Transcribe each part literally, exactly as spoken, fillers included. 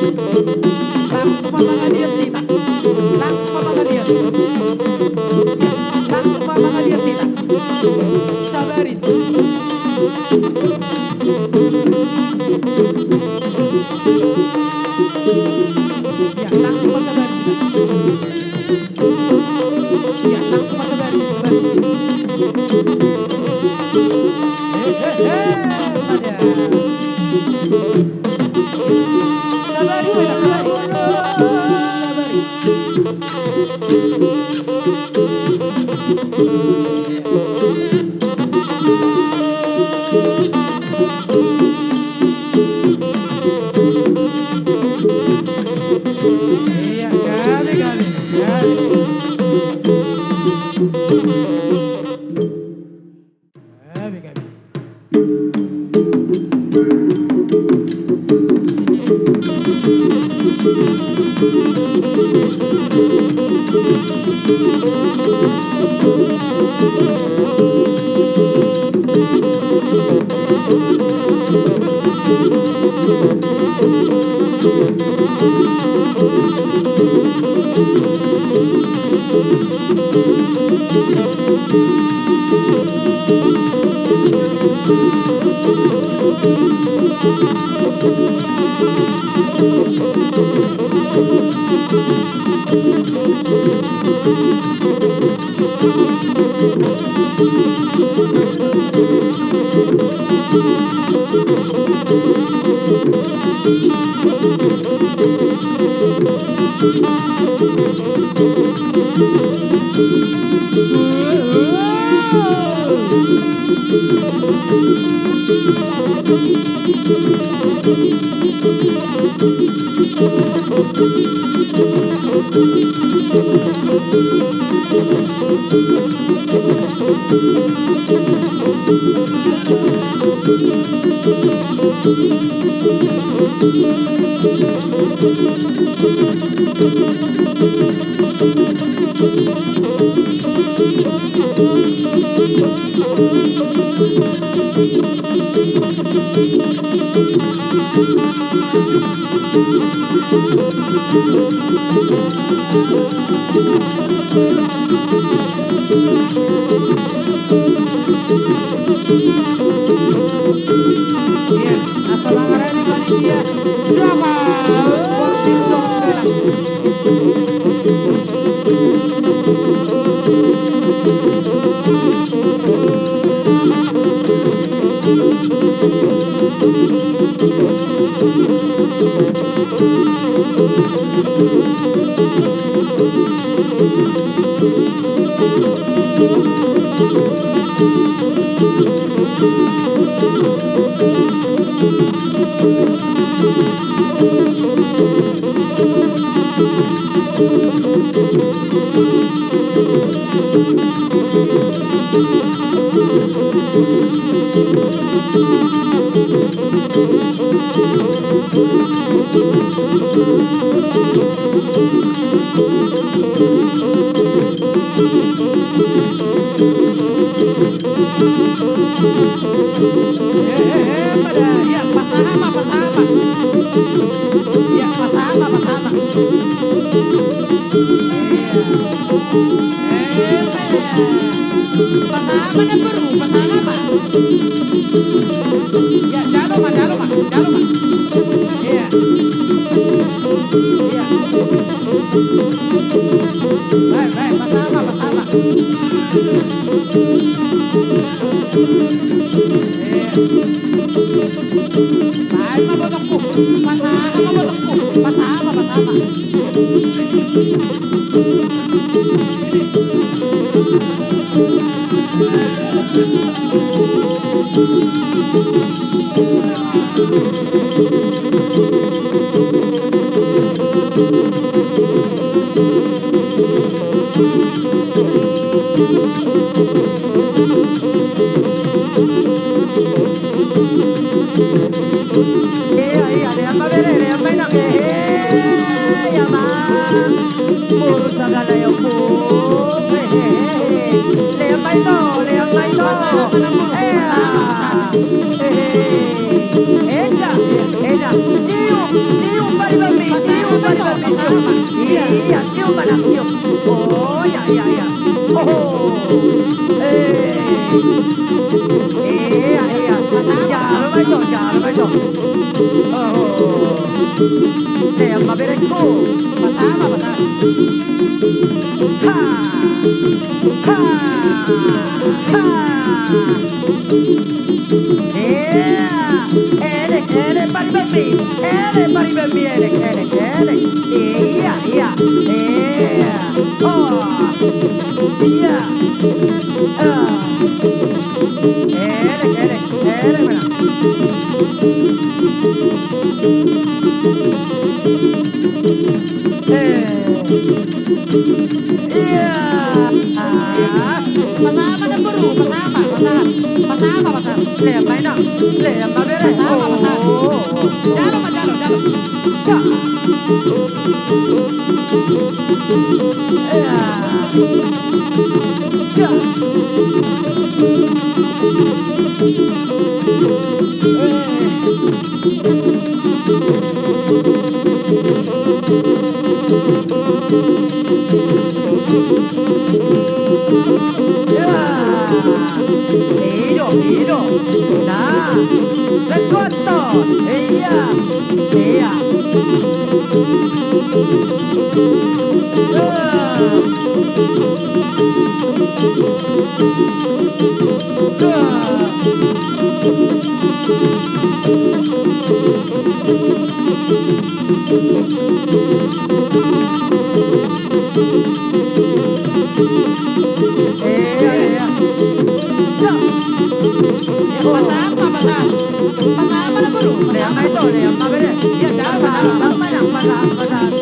Langsung ma mangaliat hita. Langsung ma mangaliat. Langsung ma mangaliat hita. Sabaris. Ya, langsung ma sabaris hita. Ya, langsung ma sabaris, sabaris. Eh, eh, eh, pada. Sabaris, sabaris. Sabaris. Iya, gabe, gabe, gabe. Gabe, gabe. Iya, asa mangarani panitia. Jawa, harus sportif dong, bela. Eh, eh, eh, pada, iya, pasahat ma, pasahat ma. Iya, pasahat ma, pasahat ma. Iya. Eh, eh. Pasahat ma, namboru, pasahat ma. Iya, jalo ma, jalo ma, jalo ma. Iya. Iya. Baik, baik, pasahat ma, pasahat ma. Baen ma botongku, pasahat ma botongku, pasahat ma, pasahat ma. Iya, iya, lean ma bere, lean ma inang, eh, eh, iya ma. Boru sagala ya, eh, eh, eh. Lean ma ito, lean ma ito. Pasahat ma, namboru, eh, pasahat ma, pasahat ma. Eh, eh. Eda, eda. Siu, siu, pariban mi. Lean ma berengku. Pasahat ma, pasahat. Ha. Ha. Ha. Ia. Elek, elek, paribanmi. Elek, paribanmi, elek, elek, elek. Ia, ia. Ia. Oh. Ia. Ah. Elek, elek, elek, mana? Eh. Ia. Pasahat ma, namboru, pasahat ma, pasahat. Pasahat ma, pasahat. Lean ma, inang. Lean ma, bere. Pasahat ma, pasahat. Oh, oh, oh. Jalo ma, jalo, jalo. Sa. Ia. Sa. Eh. Ia. Ido, ido. Na. Begoto. Ia. Ia. Ia. Pasahat ma, pasahat. Pasahat ma, namboru. Lean ma ito, lean ma bere. Ia, jalo, jalo. Pasahat ma, pasahat, pasahat.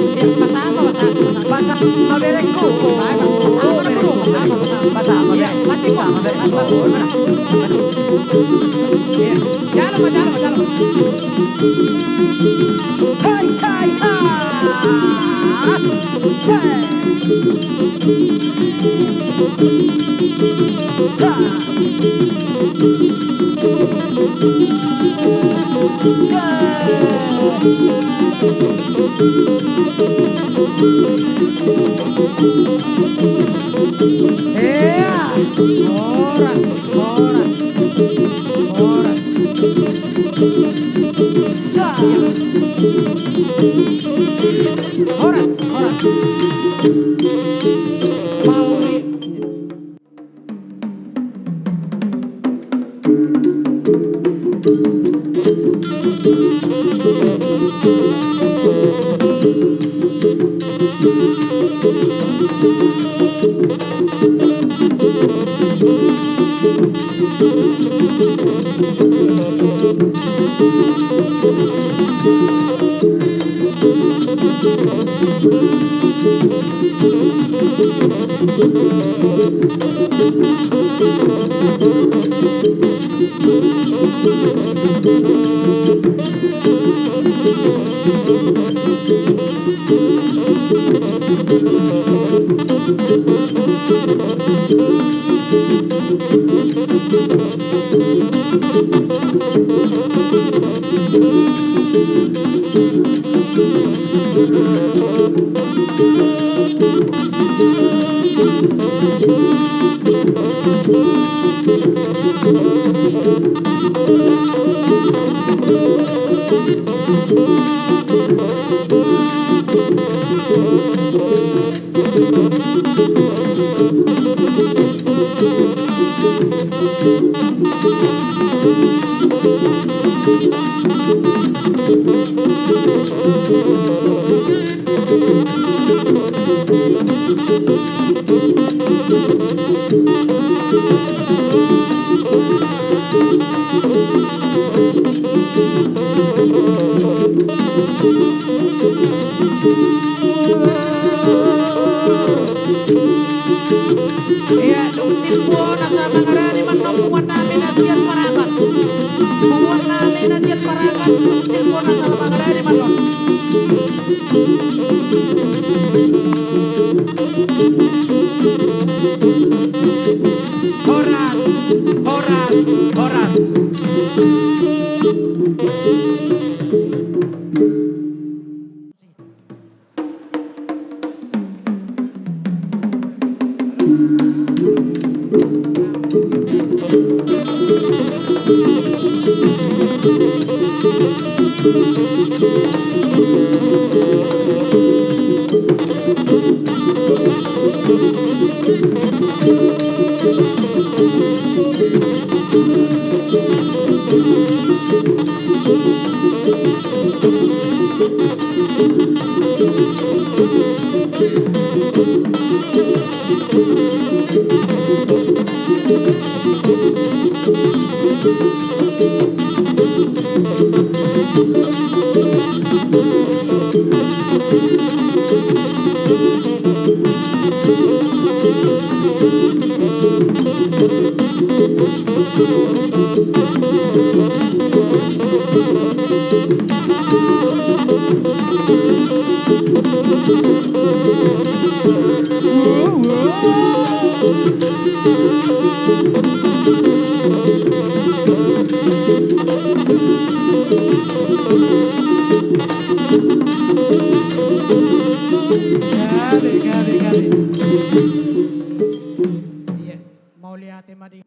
Ia, pasahat ma, pasahat, pasahat. Pasahat ma, berengku. Pasahat ma, namboru. Pasahat ma, pasahat. Pasahat ma, bere. Pasahat ma, bere. Oh, mana? Ia. Jalo ma, jalo ma, jalo ma. Hai, hai, ha. Sa. Ha. Sa. Ia. Horas, horas, horas. Sa. Horas, horas. Pauli. Ia, dung silpu on asa mangarade ma annon punguan nami na sian Parakan. Punguan nami na sian Parakan, dung silpu on asa mangarade ma annon. Horas, horas, horas. Gabe, gabe, gabe. Iya, mauliate ma di.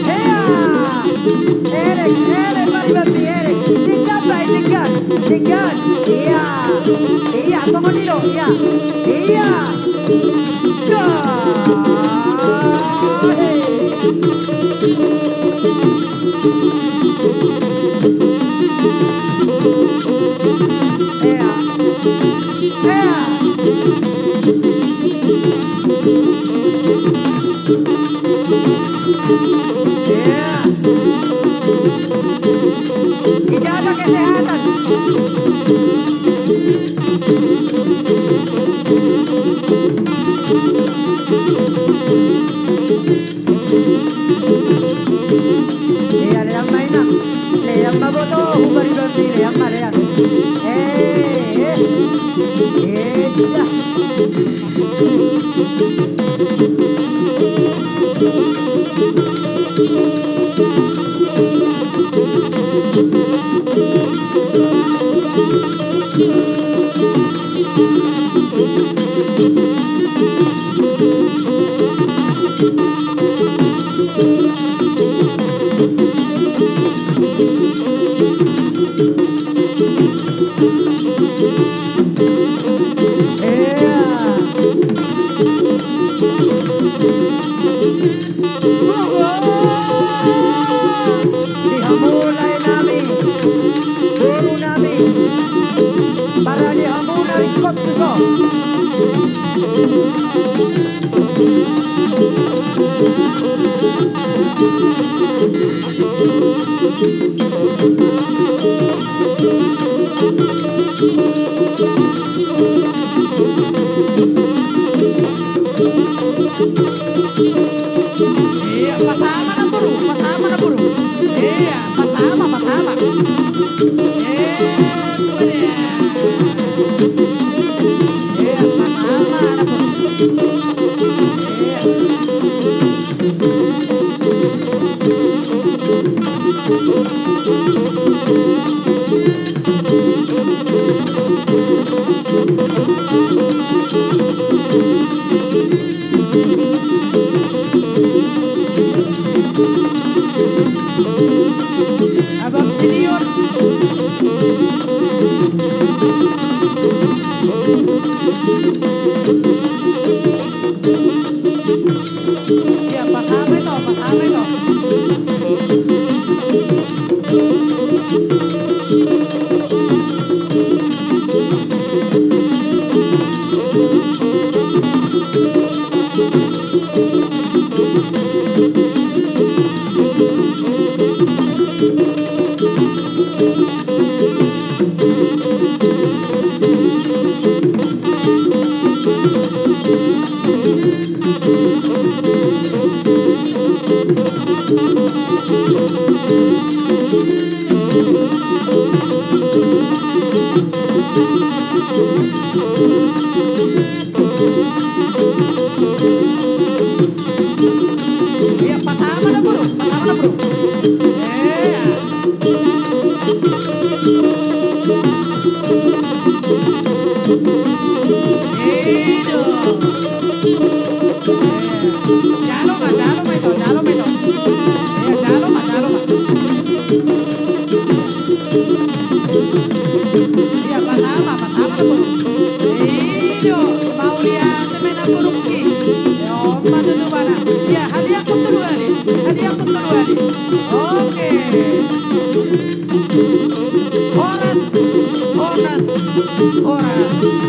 Hea! Elek, elek, maribambi, elek. Denggan, baen, denggan. Denggan. Ia. Ia, songon i do. Ia. Ia. Da. Hei. Ea. Ea. Ea. Dijaga kesehatan. Lean, lean ma, inang. Lean ma, boto, hubaribambi, lean ma, lean. Eh, eh. Eh, dah. Di hamu lae nami, boru nami, barani hamu na ringkot tuson. Iya, pasama na boru, pasama na boru. Iya, pasama, pasama. Eh, I do. Jalo ma, jalo ma ito, jalo ma ito. Ia, jalo ma, jalo ma. Ia, pasahat ma, pasahat ma namboru. I do, mauliate ma namborungki. Ia, on ma tutu bana. Ia, hadiahon tolu hali. Hadiahon tolu hali. Oke. Horas, horas, horas.